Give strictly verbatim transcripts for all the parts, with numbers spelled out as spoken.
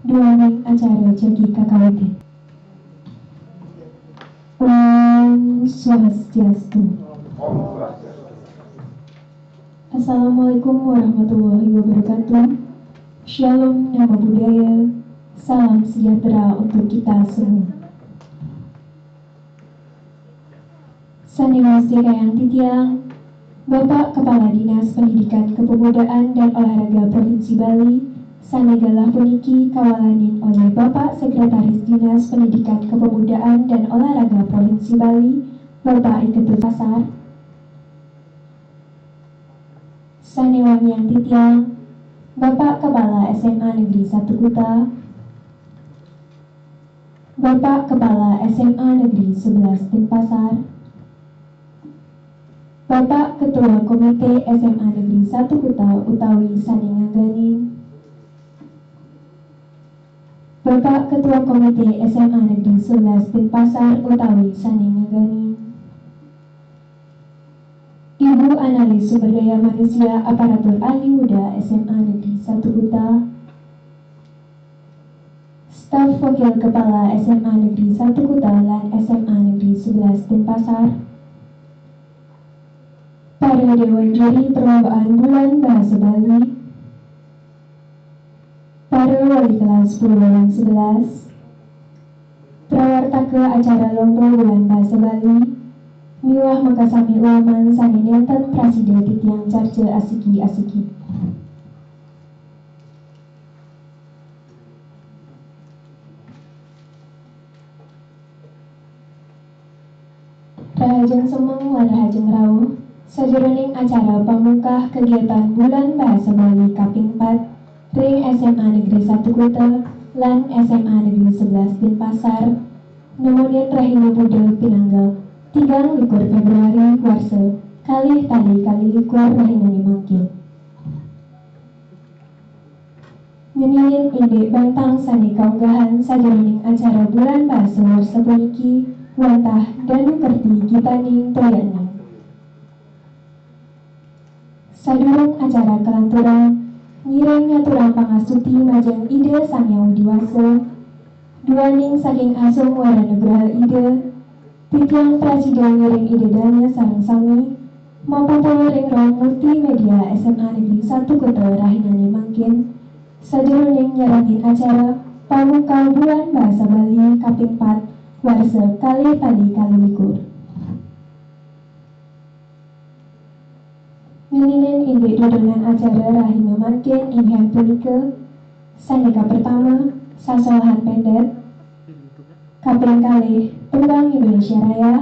Duaning acara jagi kakawitin. Om Swastiastu. Assalamualaikum warahmatullahi wabarakatuh. Shalom Namo Buddhaya. Salam sejahtera untuk kita semua. Sané wastikayang titiang, Bapak Kepala Dinas Pendidikan Kepemudaan dan Olahraga Provinsi Bali, sané galah puniki kawalanin olih Bapak Sekretaris Dinas Pendidikan Kepemudaan dan Olahraga Provinsi Bali, Bapak I Ketut Pasar. Sané wangiang titiang, Bapak Kepala S M A Negeri satu Kuta, Bapak Kepala S M A Negeri sebelas Denpasar, Bapak Ketua Komite S M A Negeri satu Kuta utawi sané ngangganin, Bapak Ketua Komite S M A Negeri sebelas Denpasar utawi sané ngangganin, Ibu Analis Sumber Daya Manusia Aparatur Ahli Muda S M A Negeri satu Kuta, Staf Wakil Kepala S M A Negeri satu Kuta lan S M A Negeri sebelas Denpasar, para Dewan Juri Perlombaan Bulan Bahasa Bali, para wali kelas sepuluh lan sebelas, prawartaka acara Lomba Bulan Bahasa Bali, miwah makasami uleman sané nénten prasida titiang carca asiki-asiki. Rahajeng semeng lan rahajeng rauh, sajeroning acara pamungkah kegiatan Bulan Bahasa Bali kaping pat ring S M A Negeri satu Kuta lan S M A Negeri sebelas Denpasar, nemonin rahina Buda pinanggal tigang likur Februari warsa kalih tali kalih likur rahinané mangkin. Ngeninin indik bantang sané kaunggahang sajeroning acara Bulan Bahasa warsa puniki wantah Danu Kerthi Gitaning Toyaning. Sadurung acara kalanturang, ngiring ngaturang pangastuti majeng Ida Sang Hyang Widhi Wasa, duaning saking asung wara nugraha Ida, titiang prasida ngiring Ida dané sareng sami, mapupul ring ruang multimédia S M A Negeri satu Kuta rahinané mangkin, sajeroning nyarengin acara pamungkah Bulan Bahasa Bali kaping pat warsa kalih tali kalih likur. Ngeninin indik dudonan acara rahina mangkin inggih punika, sané kapertama, sasolahan pendek, kaping kalih, tembang Indonesia Raya,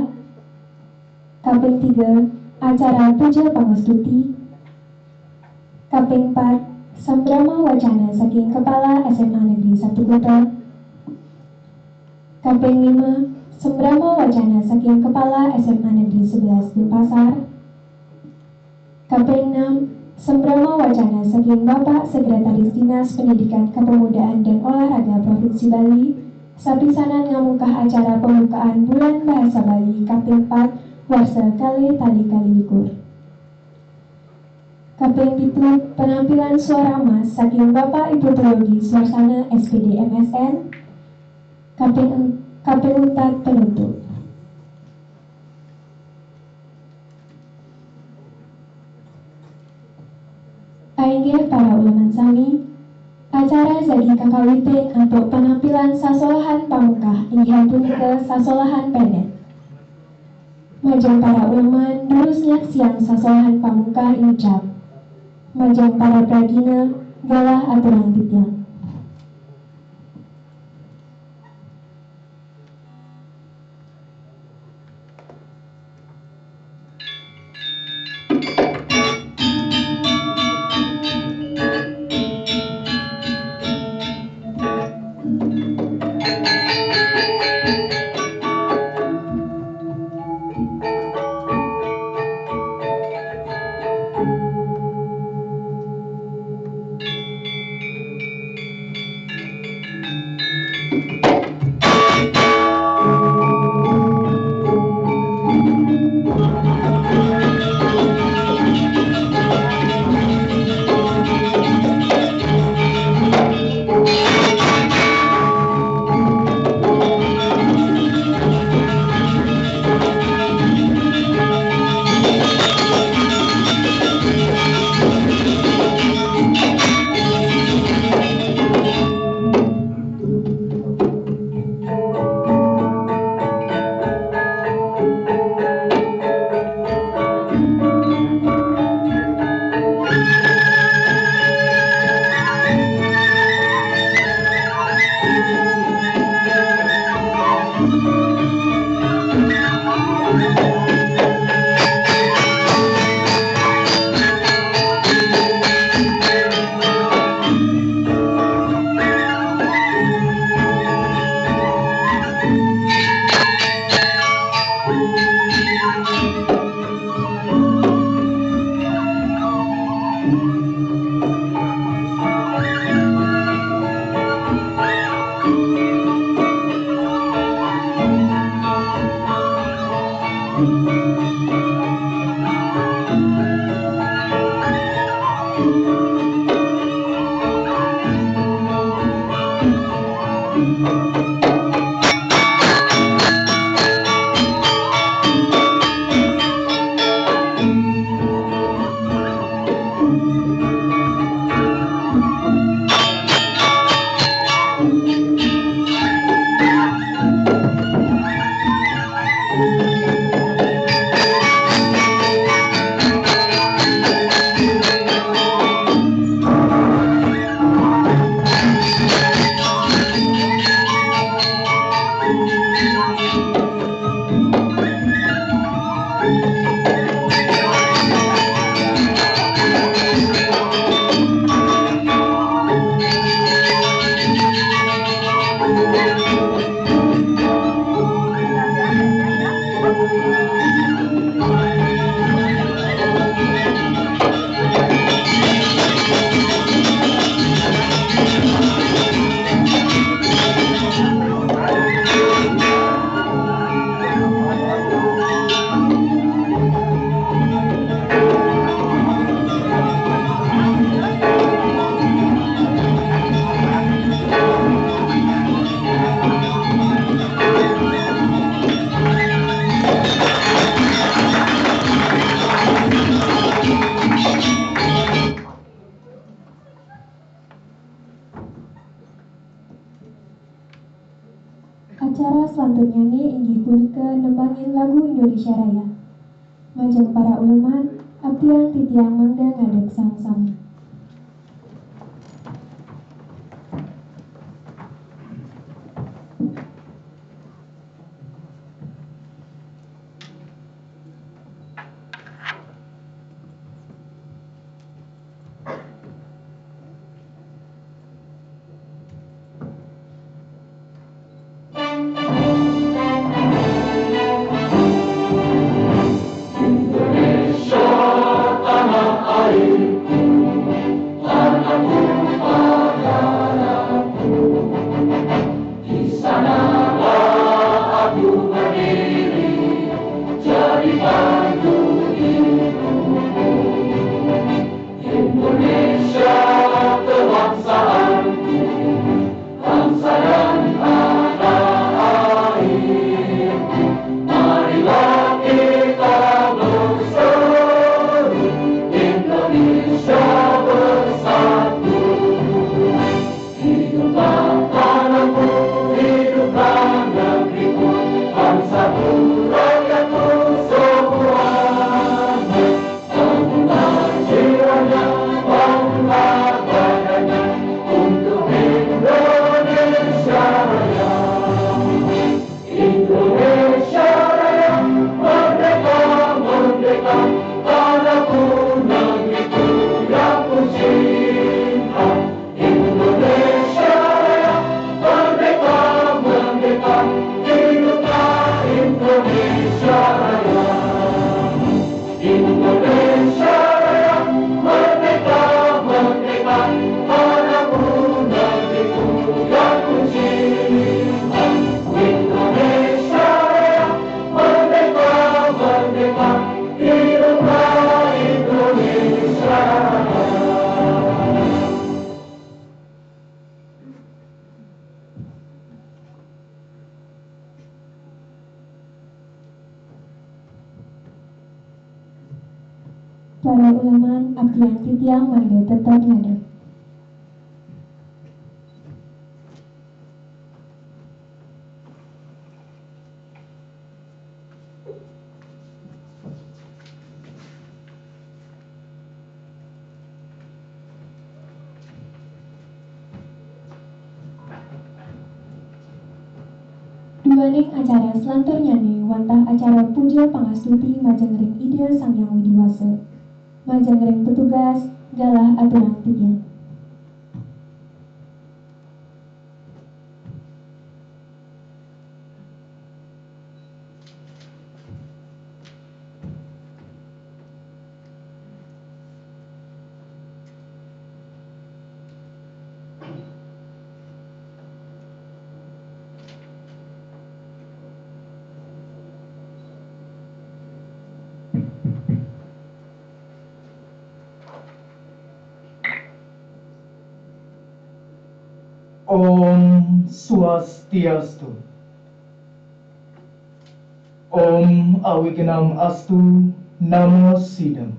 kaping tiga, acara puja pangastuti, kaping pat, sambrama wacana saking Kepala S M A Negeri satu Kuta, kaping lima, sambrama wacana saking Kepala S M A Negeri sebelas Denpasar, kaping enam, sambrama wacana saking Bapak Sekretaris Dinas Pendidikan Kepemudaan dan Olahraga Provinsi Bali, sapisanan ngamungkah acara pembukaan Bulan Bahasa Bali kaping pat warsa kalih tali kalih likur. Kaping pitu, penampilan suara emas saking Bapak Ibu Teologi Suarsana S P D M S N. Kaping, kaping untat penutup. Inggih para uleman sami, acara jagi kakawitin antuk penampilan sasolahan pamungkah inggih punika sasolahan pendek. Majeng para uleman durus nyaksiang sasolahan pamungkah inucap. Majeng para pragina galah aturang titiang. Acara selanjutnya ni inggih punika nembangin lagu Indonesia Raya. Majeng para uleman, abdiang titiang mangda ngadeg sama-sama. Para uleman, abdiang titiang mangda tetep ngadeg. Duaning acara selanturnyané wantah acara puja pangastuti majeng ring Ida Sang Hyang Widi Wasa. Majeng ring petugas, galah aturang titiang. Swastiastu. Om Awignam Astu, Namo Sidam.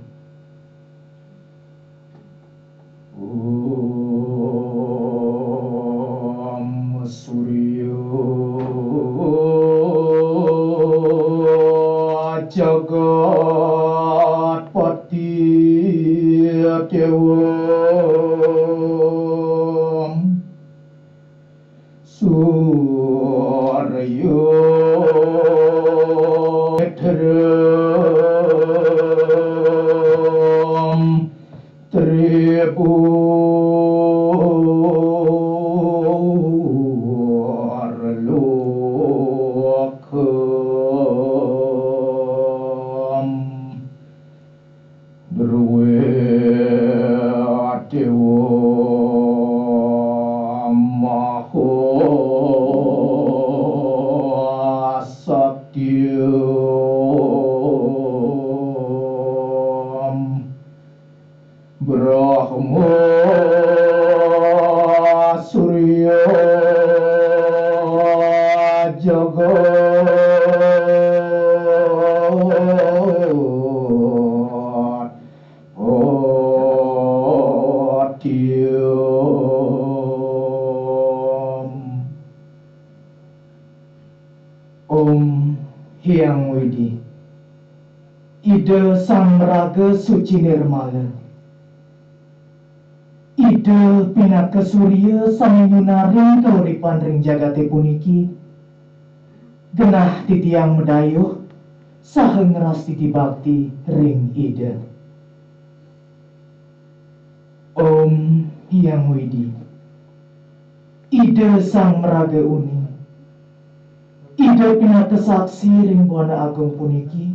Om Suryo Jagatpati Dewa. Suryo Dhram Tribur Lokam. Drwe Dewa Maha Sakti. Brahma Surya Jagat Om. Om Hyang Widhi. Ida Sang Maraga Suci Nirmala. Ida pinaka surya sane nyunaring kauripan ring jagate puniki. Genah titiang madayuh saha ngrastiti bakti ring Ida. Om Hyang Widhi. Ida Sang Maraga Uning. Ida pinaka saksi ring Buana Agung puniki,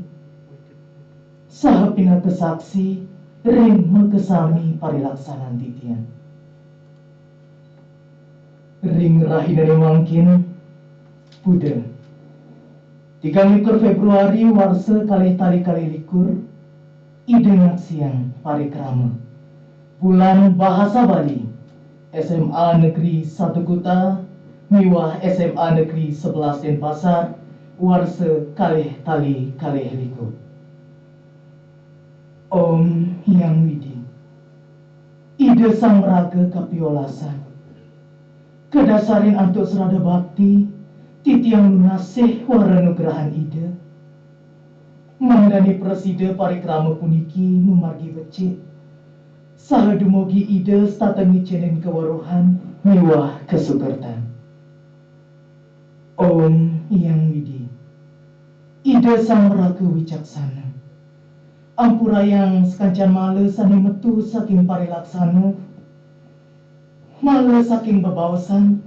saha pinaka saksi ring makasami parilaksanan titiang. Ring rahinane mangkin, Buda, tigang likur Februari warsa kalih tali kalih likur, Ida ngaksiang parikrama Bulan Bahasa Bali, S M A Negeri Satu Kuta miwah S M A Negeri Sebelas Denpasar, warsa kalih tali kalih likur. Om Hyang Widhi. Ida Sang Maraga kapiolasan. Kadasarin antuk srada bakti, titiang nunasih wara nugrahan Ida. Mangdane prasida parikrama puniki mamargi becik, saha dumugi Ida setata ngicenin kaweruhan miwah kasukertan. Om Hyang Widhi. Ida Sang Maraga Wicaksana. Ampurayang sakancan mala sane metu saking parilaksana, mala saking bebaosan,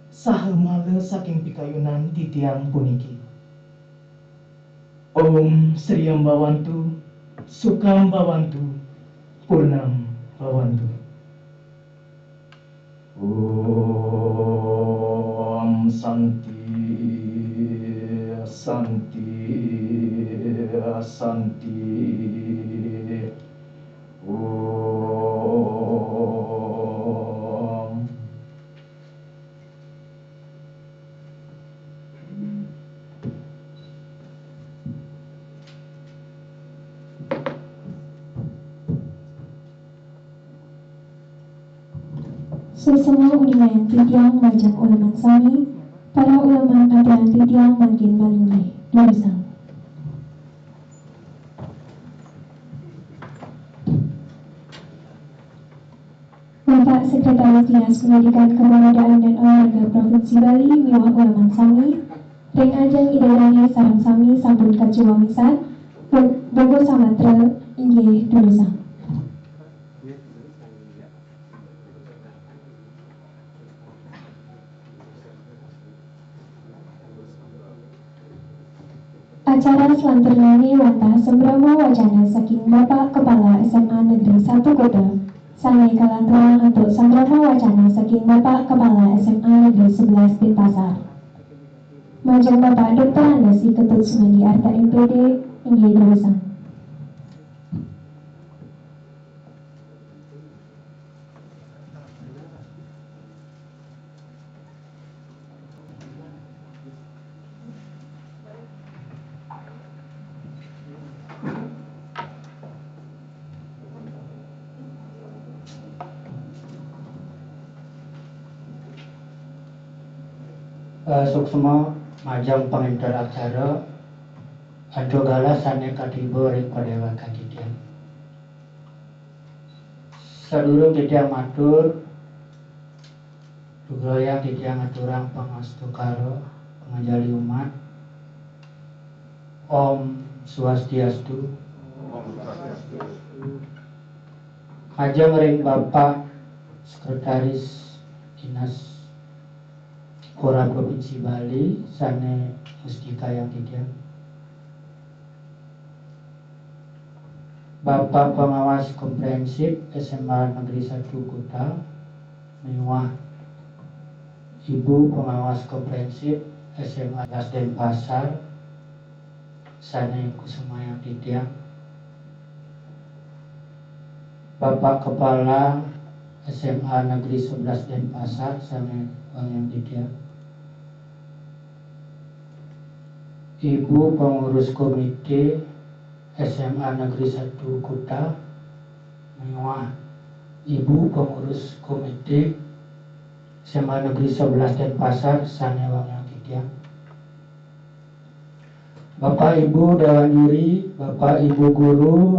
saha mala saking pikayunan titiang puniki. Om Sriyam Bhawantu, Sukham Bhawantu, Purnam Bhawantu. Om Santi, Santi, Santi. Om. Sesama uningan titiang majeng uleman sami, para uleman aturang titiang mangkin malinggih. Durusang. Bapak Sekretaris Dinas Pendidikan Kepemudaan dan Olahraga Provinsi Bali miwah uleman sami, ring ajeng Ida dane sareng sami sampun kaciwa misan, bo-, bobo samatra inggih durusang. Acara salanturnane wantah sambrama wacana saking Bapak Kepala S M A Negeri Satu Kuta, sane kalanturang antuk sambrama wacana saking Bapak Kepala S M A Negeri Sebelas Denpasar. Majeng Bapak Doktor Andes I Ketut Sumandi Arta M P D, inggih durusang. Eh, suksma majeng pangenter acara, antuk galah sane katiba ring padewek titiang. Sadurung titiang matur, lugrayang titiang aturang pangastungkara, panganjali umat. Om Swastiastu. Majeng ring Bapak Sekretaris Dinas Pora Provinsi Bali sane mustikayang titiang. Bapak Pengawas Komprehensif S M A Negeri satu Kuta miwah Ibu Pengawas Komprehensif S M A Las Denpasar sane kusumayang titiang. Bapak Kepala S M A Negeri sebelas Denpasar sane wangiang titiang. Ibu Pengurus Komite S M A Negeri satu Kuta miwah Ibu Pengurus Komite S M A Negeri sebelas Denpasar sane wangiang titiang. Bapak Ibu Dewan Juri, Bapak Ibu Guru,